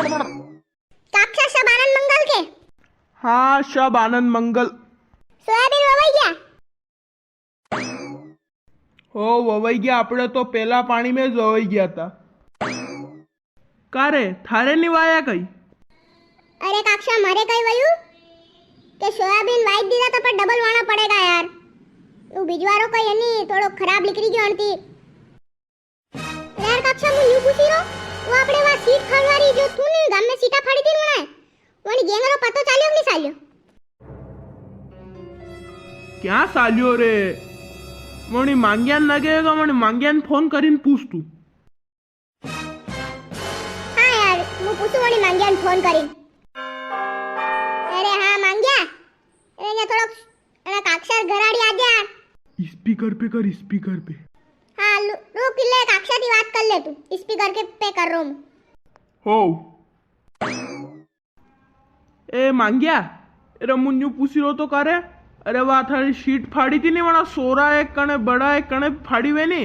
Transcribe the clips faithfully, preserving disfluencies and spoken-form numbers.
काक्षा, सब आनंद मंगल के? हाँ, सब आनंद मंगल। सोयाबीन ववाई गया? हो, ववाई गया, आपणे तो पेला पाणी में ज ववाई गया था। का रे, थारे नी वाया कई? अरे काक्षा, मारे कई वयु के सोयाबीन वाई दीदा तो पर डबल वाना पड़ेगा यार। वो बिजवारो कई है नी, थोड़ो खराब निकली गयो अणती। अरे यार काक्षा, मु न्यू पूछी रो, वो आपणे वा सीट फाड़वारी जो तू नी गाम में सीटा फाड़ी थी नी वणाए, वणी गैंग रो पतो चाल्यो कि नी चाल्यो? क्या चाल्यो रे? वणी मांग्या न लगेगा, वणी मांग्या न फोन करीन पूछ तू। हाँ यार, मु पूछू वणी मांग्या न फोन करीन। अरे हाँ मांग्या, अरे ने थोड़ो, अरे काक्षा घर आड़ी आ जा। स्पीकर पे कर, स्पीकर पे। हाँ, लु-, रुक ले, काक्षा दी बात कर ले तू, स्पीकर के पे कर रो मु। हो। ए मांग्या, अरे मु न्यू पूछी रो तो का रे, अरे वा थारी सीट फाड़ी थी नी, वणा सोरा एक कणे बड़ा एक कणे फाड़ी वे नी,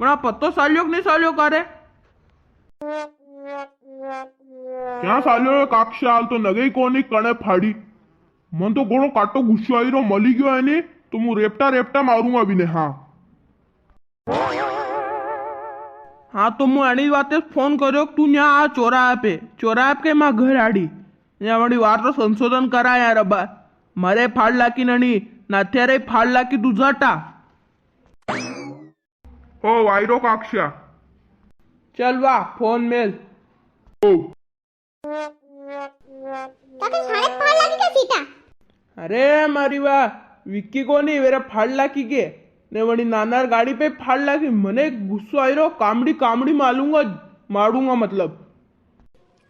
वणा पत्तो साल्यो कि नी साल्यो का रे? क्या साल्यो है काक्षा, हाल तो नगे ही कोनी कणे फाड़ी। मन तो घणो काटो गुस्सो आई रो, मली गयो है नी, तो मु रेपटा रेपटा मारूंगा बिने, हाँ। हाँ, तो मु अणी वाते फोन कर्यो कि तू न्या आ चौराहा पे, चौराहा पे के मां घर आड़ी, या वणी वात रो संशोधन करा यार। अबा मारे फाड़ लाकी नणी, ना थारे फाड़ लाकी, तू जटा। हो, वायरो काक्षा। चल वा, फोन मेल। हो। काका, थारे फाड़ लागी क्या सीटा? अरे मारी वा, विक्की कोनी, वेरे फाड़ लागी के। ने वणी नानार गाड़ी पे फाड़ लागी। मने गुस्सो आई रो, कामड़ी, कामड़ी मालूंगा, मारूंगा मतलब।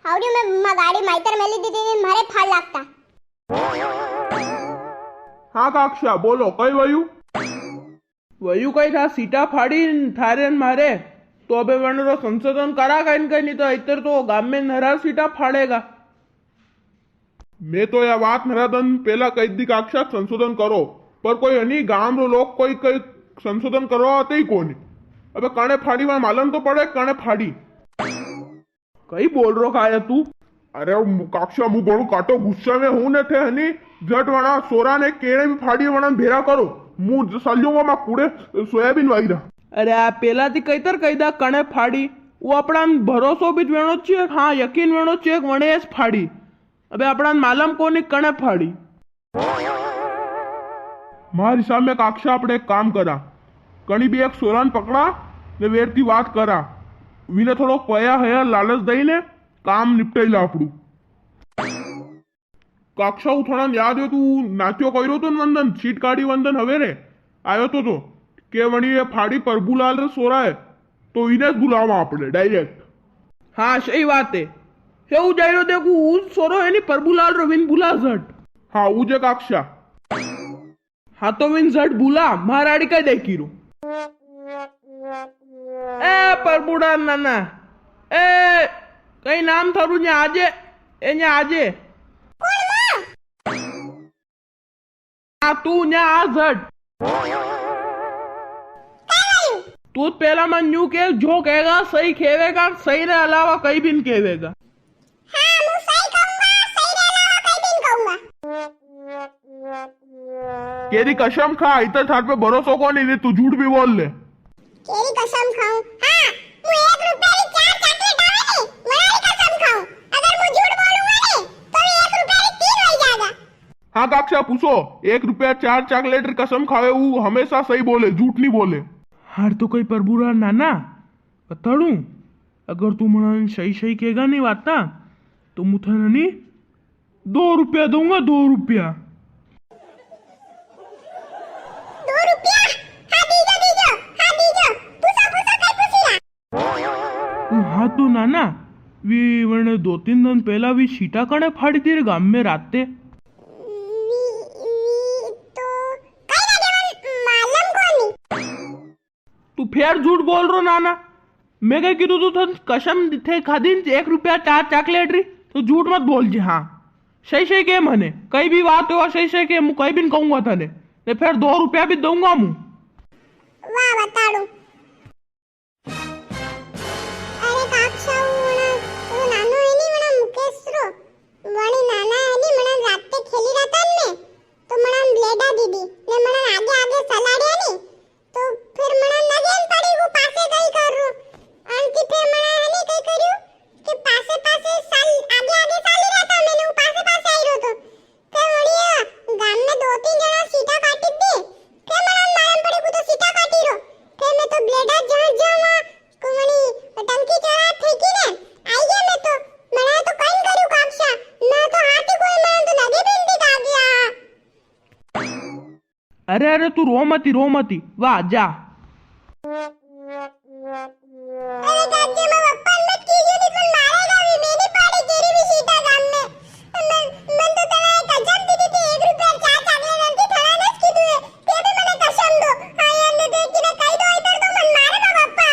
हावड़ी में मां गाड़ी माइतर मेली दीदी ने मारे फाड़ लागता। हाँ काक्षा, बोलो, कई वयु? वयु कई था सीटा फाड़ी न थारे न मारे, तो अबे वण रो संशोधन करा कई न कई, नी तो इतर तो गाम में नरा सीटा फाड़ेगा। मैं तो या बात नरा दन पेला कही दी काक्षा, संशोधन करो, पर कोई हनी गाम रो लोग कोई, कोई संशोधन करवा आते ही कोनी। अबे कणे फाड़ी, वण मालूम तो पड़े कणे फाड़ी। कई बोल रो का है तू? अरे मु-, काक्षा, मु घणो काटो गुस्सा में हूँ ने थे हनी, झट वणा सोरा ने केने भी फाड़ी वणा भेरा करो। मु ज-, साल्यूंगा मां कूड़े सोयाबीन वाई रा। अरे आ पेला थी कईतर कई दा कणे फाड़ी, वो अपना भरोसो भी वेणो चाहिए, हाँ यकीन वेणो चाहिए कि वणे एस फाड़ी। अबे अपना मालूम कोनी कणे फाड़ी। मार हिसाब में काक्षा, आपणे एक काम करा, कणी भी एक सोरान पकड़ा ने वेरती बात करा, वीने थोड़ो पया हया लालच दई ने काम निपटाई ला आपड़ू। काक्षा, हूँ थाने याद है, तू नात्यो कई रो तो न वंदन, सीट काढ़ी वंदन हवेरे आयो तो, तो के वणी ये फाड़ी प्रभुलाल रे सोरा है, तो इने ज बुलावा आपणे direct। हाँ, सही बात है। हे ऊ जाई रो देखू, ऊ सोरो है नी प्रभुलाल रो, विन बुला झट। हाँ, ऊ जे काक्षा। हाँ, तो विन झट बुला, मार आड़ी का देखी रो। ए प्रभुलाल नाना, ए कई नाम थारू, न्या आजे, ए न्या आजे। हाँ, तू न्या आ झट। तू पेला मन न्यू के, जो केगा सही केवेगा, सही रे अलावा कई भी न केवेगा। हाँ, मु सही कहूंगा, सही रे अलावा कई भी न कहूंगा। केरी कसम खा, इतर थार पे भरोसो कोनी, नी तू झूठ भी बोल ले। केरी कसम खाऊं? हाँ, मु एक रुपया री चार चॉकलेट आवे नी, वणारी कसम खाऊं। अगर मु झूठ बोलूंगा नी, तो भी एक रुपया री तीन हो जाएगा। हाँ काक्षा, पूछो, एक रुपया चार चॉकलेट री कसम खावे, वो हमेशा सही बोले, झूठ नी बोले। हार तो कई प्रभुलाल नाना, बताड़ू, अगर तू मना सही सही केगा नी वाता, तो मु थने नी दो रुपया दूंगा, दो रुपया। दो रुपया? हाँ, दीजो, दीजो, हाँ, दीजो। पूछो, पूछो, कई पूछी रा? हाँ तो नाना, वी वने दो तीन दिन पहला वी सीटा कणे फाड़ी थी रे गाम में राते। वी, वी तो कई ना देवन मालूम कोनी। तू फेर झूठ बोल रो नाना। मैं कई कीधु तू थन कसम थे खादी न एक रुपया चार चॉकलेट री, तो झूठ मत बोल जे। हाँ, सही सही के मने, कई भी बात हो सही सही के, मु कई भी न कहूंगा थने, ने फेर दो रुपया भी दूंगा मु। वाह बताड़ू। अरे काक्षा, वो ना, वो नानो है नी, वो ना अरे, अरे, तू रो मती, रो मती, वा जा। अरे काकी, मैं पप्पा ने मत कीजिए, नहीं तो मारेगा भी, मैं नहीं पाड़ी केरी भी सीटा सामने। मन, मन तो तने एक कसम दी थी, एक रुपया चार चॉकलेट आती, थड़ा ने की दुए, ते भी मने कसम दो। हाँ यार, ने देख के ना कही दो इधर तो मन मारेगा पप्पा।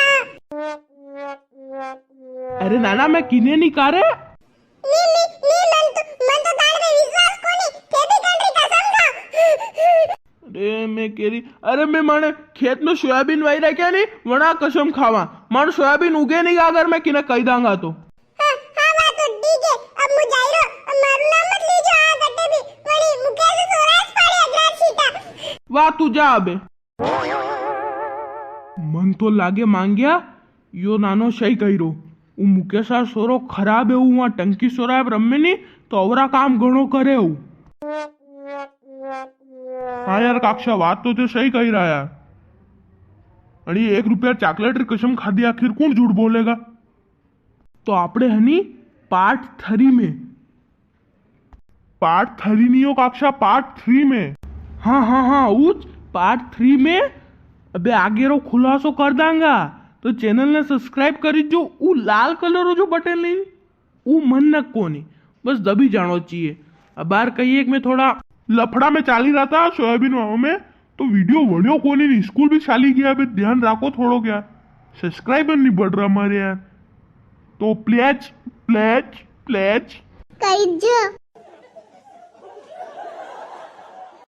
अरे नाना, मैं किने नहीं का रे। नी, नी, नी, मन तो, मन तो तार पे विश्वास कोनी, थे भी कंट्री कसम खा। अरे मैं केरी, अरे मैं माने खेत में सोयाबीन वाई रख्या नी, वणा कसम खावा। मार सोयाबीन उगे नी अगर मैं किने कही दांगा तो। हाँ, हाँ, बात तो ठीक है। अब मु जाई रो, अब मारू नाम मत लीजो आ कटे भी। वणी मुकेश सोरास पाड़े अदरार सीटा। वाह, तू जा अबे। मन तो लागे मांग्या, यो नानो सही कही रो। ऊ मुकेश रा सोरो खराब है, ऊ वहाँ टंकी सोरा है रमे नी, तो अवरा काम घणो करे ऊ। हाँ यार काक्षा, बात तो ते सही कही रहा यार। अरे एक रुपया चॉकलेट री कसम खादी, आखिर कौन झूठ बोलेगा? तो आपणे हनी पार्ट थ्री में, पार्ट थ्री नहीं हो काक्षा, पार्ट थ्री में। हाँ, हाँ, हाँ, उच पार्ट थ्री में अबे आगे रो खुलासो कर दांगा। तो चैनल ने सब्सक्राइब करी जो, ऊ लाल कलर रो जो बटन नहीं, ऊ मन न कोनी, बस दबी जानो चाहिए। अबार कहिए कि मैं थोड़ा लफड़ा में चाली रहा था सोयाबीन वालों में, तो वीडियो वणियो कोनी, ने स्कूल भी चाली गया। अबे ध्यान राखो थोड़ो क्या, सब्सक्राइबर नहीं बढ़ रहा हमारे यार। तो प्लीज, प्लीज, प्लीज। कही जो।